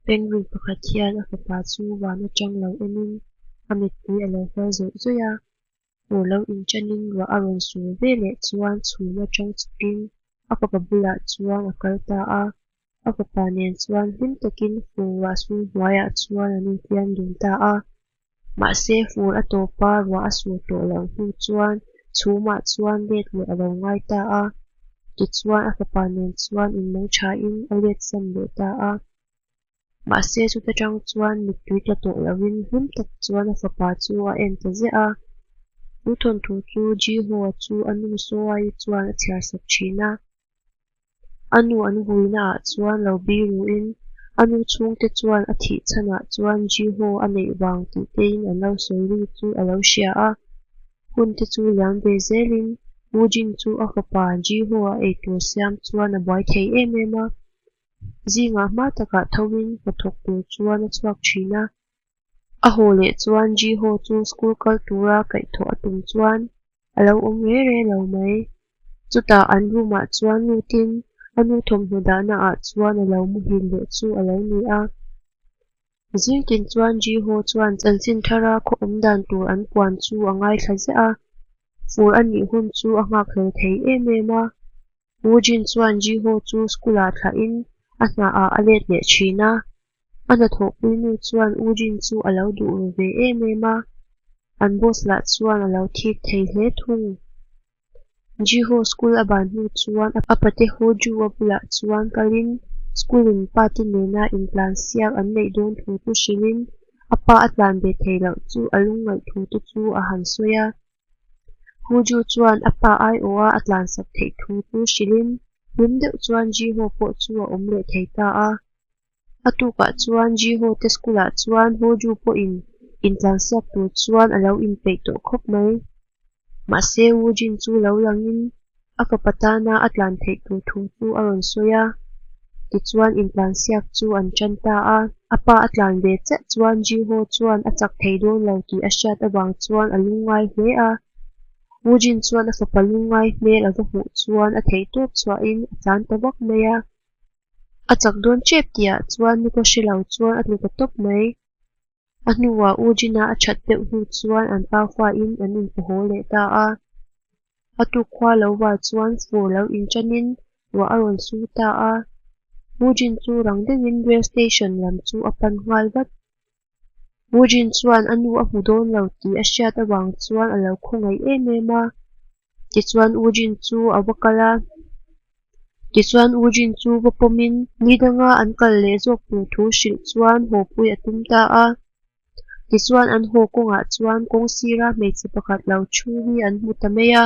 Penguin pakhat hian a fapa chu van atang lo enin a mittui a lo hlar zawih zawih a. Fur lo inṭanin ruah a rawn sur ve leh chuan chhum atang chhukin a fapa bulah chuan a kal ta a. A fapa nen chuan hlim takin fur ruah sur hnuaiah chuan an infiam dun ta a. Mahse fur a tawp a, ruah a sur tawh loh hnu chuan chhumah chuan let leh a lo ngai ta a. Tichuan a fapa nen chuan inmawng thain a let san leh ta a. Mahse chuta tang chuan mittui tla tawh loin hlim tak chuan a fapa chu a en ta ziah a. Chu thawnthu chu Ji-Ho-a chu a nu Soa-i chuan a chhiar sak thin a. A nu an vuina ah chuan lo biruin a nu chhungte chuan a thih chhanah chuan Ji-Ho a neih vang tih tein an lo sawi ri chu a lo hria a. Hun te chu liam ve zelin Woo-Jin chu a fapa Ji-Ho a eitur siam chuan a buai thei em em a. Zingah hma takah thoin hnathawk tur chuan a chhuak thin a. A haw leh chuan Ji-Ho chu school kal tura kaihthawh a tum chuan a lo awm re re lo mai. Chutah an room ah chuan lutin a nu thawmhnaw dahna ah chuan a lo muhil leh chu a lo ni a. Zingtin chuan Ji-Ho chuan chanchin thara khaw awm dan tur an puan chu a ngaithla ziah a, fur a nih hun chu a nghakhlel thei em em a. Woo Jin chuan Ji-Ho chu school ah thlahin a hna ah a let leh thin a. A hnathawhpui nu chuan Woo Jin chu a lo duh ru ve em em a, an boss lah chuan a lo thik thei hle thung. Ji-Ho school a ban hnu chuan a pate Ho-Ju-a bulah chuan kalin school in pa te nena intlan siak an neih dawn thu chu hrilhin a pa a tlan ve thei loh chu a lungngaih thu te chu a han sawi a. Ho-Ju chuan a pa aiawha a tlansak theih thu chu hrilhin hlim deuh chuan Ji-Ho pawh chu a awm leh thei ta a. A tukah chuan Ji-Ho te school ah chuan Ho-Ju pawhin intlansiak tur chuan a lo inpeih tawh khawp mai. Mahse Woo-Jin chu lo langin a fapa tana a tlan theih tur thu chu a rawn sawi a. Tichuan intlansiak chu an tan ta a. A pa a tlan ve chiah chuan Ji-Ho chuan a chak thei dawn lo tih a hriat avang chuan a lungngai hle a. Woo-Jin chuan a fapa lungngai hmel a va hmuh chuan a theihtawp chhuahin a tlan ta vak mai a. A chak dawn tep tihah chuan Niko hre lo chuan a tlu ta tawp mai. A hnuah U Jin-a a that deuh hnu chuan an pa huain an inpahaw leh ta a. A tuk khua lo var chuan fur lo inṭanin ruah a rawn su ta a. U Jin chu rang deuhin rail station lam chu a pan nghal vat. U Jin chuan a nu a hmu dawn lo tih a hriat avang chuan a lo khawngaih em em a. Tichuan U Jin chu a va kal a. Tichuan U Jin chu va pawmin ni danga an kal leh zawk tur thu hrilh chuan haw pui a tum ta a. Tichuan an haw kawngah chuan kawng sira hmeichhe pakhat lo thu hi an hmu ta mai a.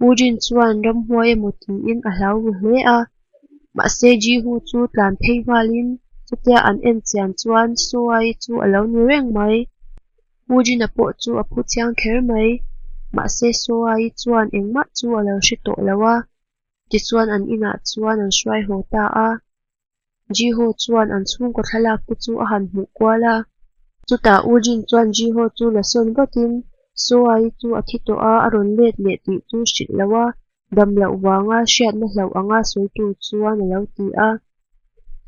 U Jin chuan ramhuai emaw tiin a hlau ru hle a. Mahse Ji Hu chu tlan phei nghalin chutia an en chian chuan Soai chu a lo ni reng mai. U Jin-a pawh chu a phu chiang kher mai. Mahse Soai chuan engmah chu a lo hre tawh lo a. Tichuan an inah chuan an hruai haw ta a. Ji-ho chuan an chhungkaw thlalak te chu a han hmuh kual a. Chutah U Jin chuan Ji-ho chu la sawn vatin Soa-i chu a thi tawh a, a rawn let leh tih chu hrilh lo a, dam loh vanga hriatna hlauh anga sawi tur chuan a lo ti a.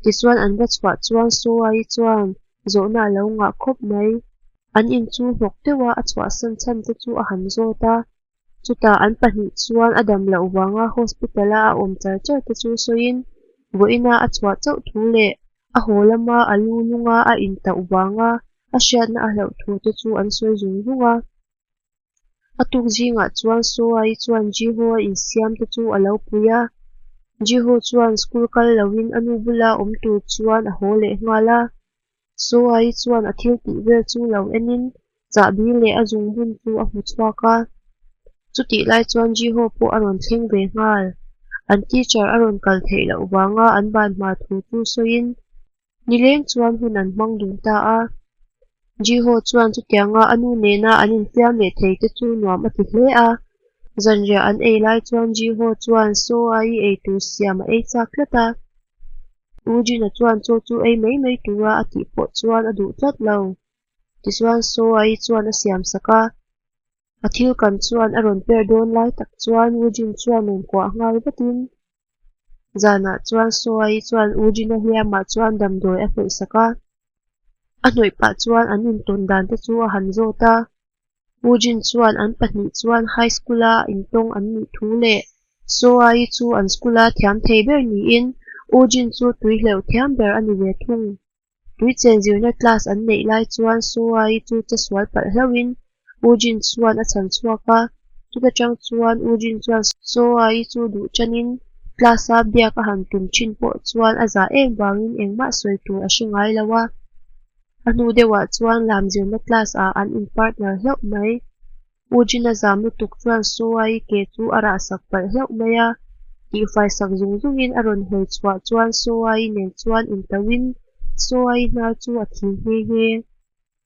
Tichuan an va chhuah chuan Soa-i chuan zawhna a lo ngah khawp mai. An in chu hnawk deuha a chhuahsan chhan te chu a han zawt a. Chutah an pahnih chuan a dam loh vanga hospital-a a awm char char te chu sawiin vawiina a chhuah chauh thu leh a haw lama a lu lunga a intauh vanga a hriatna a hlauh thu te chu an sawi zung zung a. A tuk zingah chuan Soa-i chuan Jiho-a insiam te chu a lo pui a. Jiho chuan school kal loin a nu bula awm tur chuan a haw leh nghal a. Soa-i chuan a thil tih vel chu lo enin chahbi leh a zungbun chu a hmu chhuak a. Chutih lai chuan Jiho pawh a rawn thleng ve nghal. An teacher a rawn kal theih loh vanga an ban hma thu chu sawiin nileng chuan hun an hmang dun ta a. Jiho chuan chutianga a nu nena an infiam leh thei te chu nuam a ti hle a. Zanriah an ei lai chuan Jiho chuan Soa-i eitur siam a ei chak tlat a. U Jin-a chuan chaw chu ei mai mai tura a tih pawh chuan a duh tlat lo. Tichuan Soa-i chuan a siam sak a. A thil kan chuan a rawn per dawn lai tak chuan Wu Jin chuan rawn kuah nghal vatin. Zanah chuan Soa-i chuan U Jin-a hliamah chuan damdawi a hnawih sak a. A hnawih pah chuan an intawn dan te chu a han zawt a. U Jin chuan an pahnih chuan high school-a intawng an nih thu leh Soa-i chu an school-a thiam thei ber niin U Jin chu tui hleuh thiam ber a ni ve thung. Tui chen zirna class an neih lai chuan Soa-i chu che sual palh hlauhin U Jin chuan a chhan chhuak a, chuta tang chuan U Jin chuan Soa-i chu duh tanin class-a biak a han tum thin pawh chuan a zah em vangin engmah sawi tur a hre ngai lo a. A hnu deuhah chuan lam zirna class ah an in partner hlauh mai. U Jin-a zam lutuk chuan Soa-i ke chu a rah sak palh hlauh mai a, tihfai sak zung zungin a rawn hawi chhuah chuan Soa-i nen chuan intauhin Soa-i hnar chu a thi nghe nghe.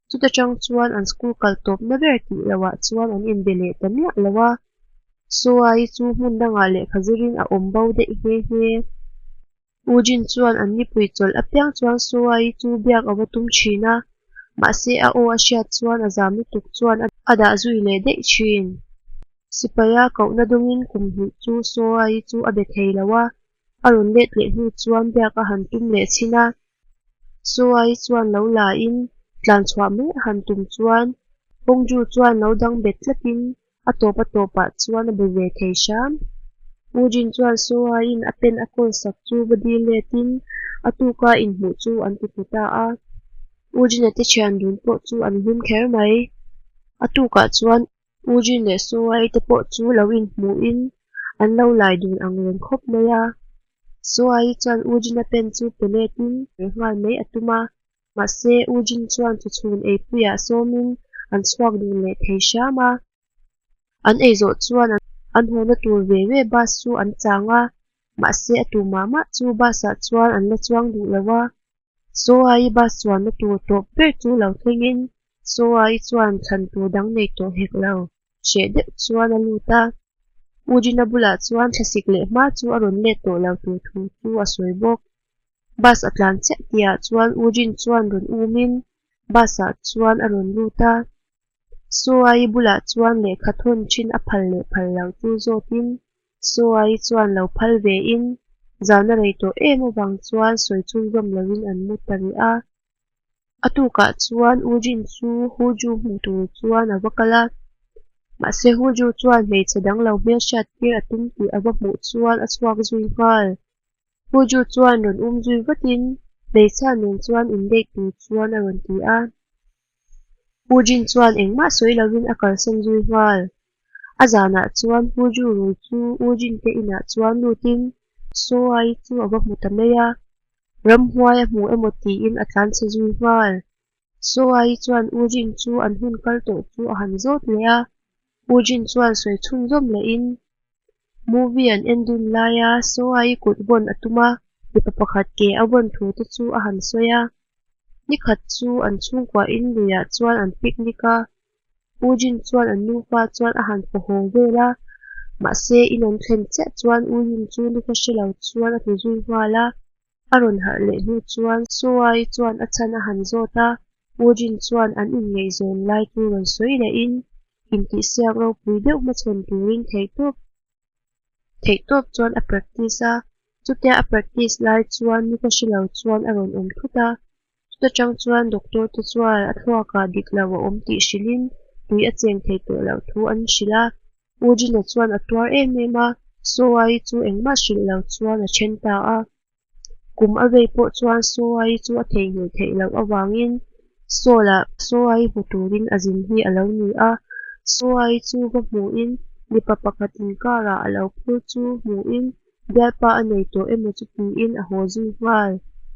Chuta tang chuan an school kal tawpna ber tih lohah chuan an inbe leh ta miah lo a, Soa-i chu hmun dangah lehkha zirin a awm bo daih nghe nghe. U Jin chuan an nipui chawlh apiang chuan Soa-i chu biak a va tum thin a, mahse a aw a hriat chuan a zam lutuk chuan a dah zui leh daih thin. Sipaia kohna dawngin kum hnih chu Soa-i chu a be thei lo a, a rawn let leh hnu chuan biak a han tum leh chhin a. Soa-i chuan lo la in tlan chhuah mai a han tum chuan Hongju chuan lo dang bet tlatin A tawp a tawpah chuan a be ve thei hram. U Jin chuan Soa-in a pen a kawl sak chu va dil letin a tuka inhmuh chu an ti hmu ta a. U Jin-a te thian dun pawh chu an hlim kher mai. A tukah chuan U Jin leh Soa-i te pawh chu lo inhmuhin an lo lai dun ang reng khawp mai a. Soa-i chuan U Jin-a pen chu pe letin nghal mai a tum a. Mahse, U Jin chuan chawchhun eipuiah sawmin an chhuak dun leh thei hram a. An ei zawh chuan an hawna tur ve ve bus chu an chang a, mahse a tu mah mah chu bus ah chuan an la chuang duh lo a. Soa-i bus chuanna tur tawp ber chu lo thlengin Soa-i chuan thlan tur dang nei tawh hek lo, hreh deuh chuan a lut a. U Jin-a bulah chuan thlasik leh hma chu a rawn let tawh lo tur thu chu a sawi bawk. Bus a tlan chiah tihah chuan U Jin chuan rawn umin bus ah chuan a rawn lut a. Soa-i bulah chuan lehkha thawn thin a phal leh phal lo chu zawtin Soa-i chuan lo phal vein zan a rei tawh em avang chuan sawi chhunzawm loin an mu ta rih a. A tukah chuan U Jin chu Hu Ju hmu tur chuan a va kal a. Mahse Hu Ju chuan hmeichhe dang lo hmelhriat tir a tum tih a va hmuh chuan a chhuak zui nghal. Pu Ju chuan rawn um zui vatin hmeichhia nen chuan indeih tur chuan a rawn ti a. Pu Jin chuan engmah sawi lovin a kalsan zui nghal. A zanah chuan Pu Ju rui chu U Jin te inah chuan lutin Soa-i chu a va hmu ta mai a. Ramhuai a hmu emaw tiin a tlanchhe zui nghal. Soa-i chuan U Jin chu an hun kal tawh chu a han zawt leh a. U Jin chuan sawi chhunzawm lehin Movie an en dun laia Soa-i kut vawn a tum a, mipa pakhat ke a vawn thu te chu a han sawi a. Nikhat chu an chhungkuahin luiah chuan an picnic a, U Jin chuan an nufa chuan a han paw haw vel a, mahse in an thlen chiah chuan U Jin chu nikhaw hre lo chuan a tlu zui nghal a. A rawn harh leh hnu chuan Soa-i chuan a chhan a han zawt a, U Jin chuan an inngaihzawn lai chu rawn sawi lehin intihsiak ropui deuh hmachhawn turin theihtawp theihtawp chuan a practice a, chutia a practice lai chuan nikhaw hre lo chuan a rawn awm thut a, chuta tang chuan doctor te chuan a thluakah dik lo a awm tih hrilhin tui a cheng thei tawh loh thu an hrilh a, U Jin-a chuan a tuar em em a, Soa-i chu engmah hrilh lo chuan a then ta a. Kum a vei pawh chuan Soa-i chu a theihnghilh theih loh avangin Seoul-ah Soa-i hmu turin a zin hi a lo ni a. Soa-i chu va hmuhin mipa pakhatin car-ah a lo phur chu hmuhin bialpa a nei tawh emaw chu tiin a haw zui nghal.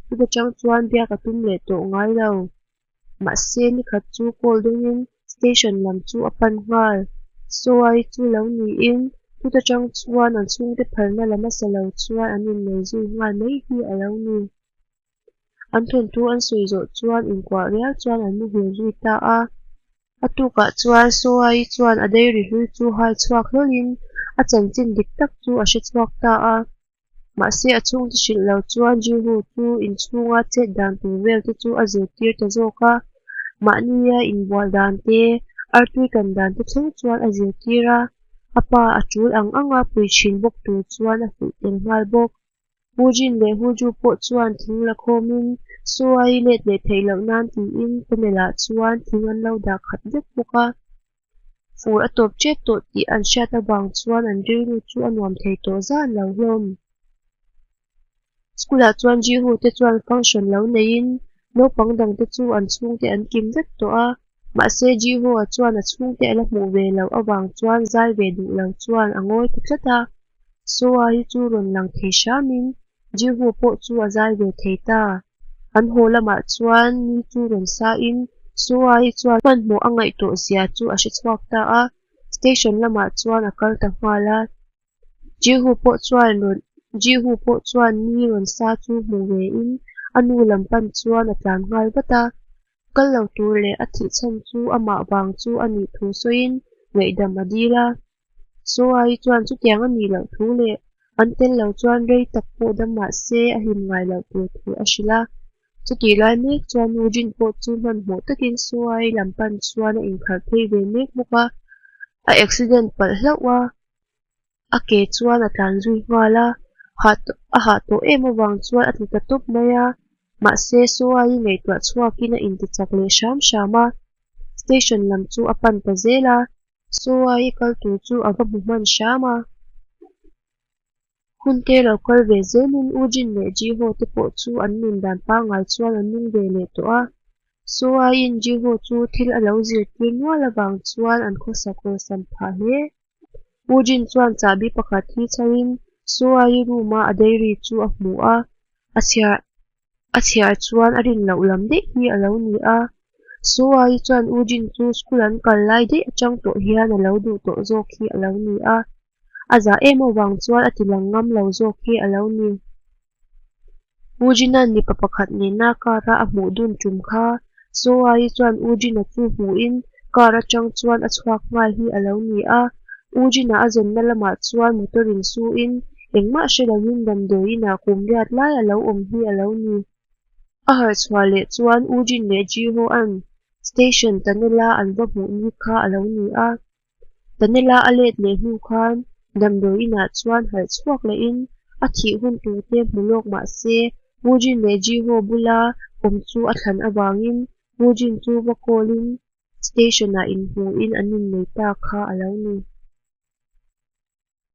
Chuta tang chuan biak a tum leh tawh ngai lo. Mahse nikhat chu call dawngin station lam chu a pan nghal. Soai chu lo niin chuta tang chuan an chhungte phalna la hmasa lo chuan an innei zui nghal mai hi a lo ni. An thawnthu an sawi zawh chuan inkuah rial chuan an muhil zui ta a. A tukah chuan Soai chuan a dairy hlui chu hai chhuak hlawlin a chanchin dik tak chu a hre chhuak ta a. Mahse a chhungte hrilh lo chuan Jihu chu inchhunga chet dan tur vel te chu a zirtir ta zawk a, mahnia inbual dan te, artui kan dan te thleng chuan a zirtir a, a pa a tul ang anga pui thin bawk tur chuan a fuih tel nghal bawk. Woojin leh Hooju pawh chuan thing la khawmin Soa-i let leh theih loh nan tiin tunnel ah chuan thing an lo dah khat vek bawk a. Fur a tawp tep tawh tih an hriat avang chuan an rilru chu a nuam thei tawh zan lo hlawm. School ah chuan Jihu te chuan function lo neiin naupang dang te chu an chhungte an kim vek tawh a, mahse Jihu a chuan a chhungte a la hmuh ve loh avang chuan zai ve duh lo chuan a ngawi ta tlat a. Soa hi chu rawn lang thei hramin Jihu pawh chu a zai ve thei ta. An haw lamah chuan ni chu rawn sain Soa hi chuan hmanhmawh a ngaihtuah zia chu a hre chhuak ta a, station lamah chuan a kal ta nghal a. Jihu pawh chuan rawn Jihu pawh chuan ni rawn sa chu hmu vein a nu lam pan chuan a tlan nghal vat a. Kal lo tur leh a thih chhan chu amah vang chu a nih thu sawiin ngaihdam a dil a. Soa-i chuan chutiang a nih loh thu leh an tel lo chuan rei tak pawh dam mah se a hlim ngai loh tur thu a hrilh a. Chutih lai mek chuan Woojin pawh chu hmanhmawh takin Soa-i lam pan chuan a inkhalh phei ve mek bawk a, a accident palh hlauh a. A ke chuan a tlan zui nghal a, hah a hah tawh em avang chuan a tlu ta tawp mai a. Mahse Soa-i ngaihtuah chhuakin a intichak leh hram hram a, station lam chu a pan ta zel a. Soa-i kal tur chu a va hmu hman hram a. Hun te lo kal ve zelin Ujin leh Jiho te pawh chu an nun dan pangngai chuan an nung ve leh tawh a. Soa-in Jiho chu thil a lo zirtir nual avang chuan an khawsak awlsam phah hle. Ujin chuan chahbi pakhat hi chharin Soa-i room-a a diary chu a hmu a, a chhiar A chhiar chuan a rin loh lam daih hi a lo ni a. Soa-i chuan U Jin chu school an kal lai daih atang tawh hian a lo duh tawh zawk hi a lo ni a. A zah em avang chuan a ti lang ngam lo zawk hi a lo ni. U Jin-a'n mipa pakhat nena car-a a hmuh dun tum kha Soa-i chuan U Jin-a chu hmuhin car atang chuan a chhuak nghal hi a lo ni a. U Jin-a a zawnna lamah chuan motor in su-in Engmah hre loin damdawiin ah kum riat lai a lo awm hi a lo ni. A harh chhuah leh chuan U Jin leh Ji Ho an station tunnel a an va hmuh ni kha a lo ni a. Tunnel a a let leh hnu khan damdawiin ah chuan harh chhuak lehin a thih hun tur te hmu lawk mah se U Jin leh Ji Ho bula awm chu a thlan avangin U Jin chu va call in station ah inhmuhin an innei ta kha a lo ni.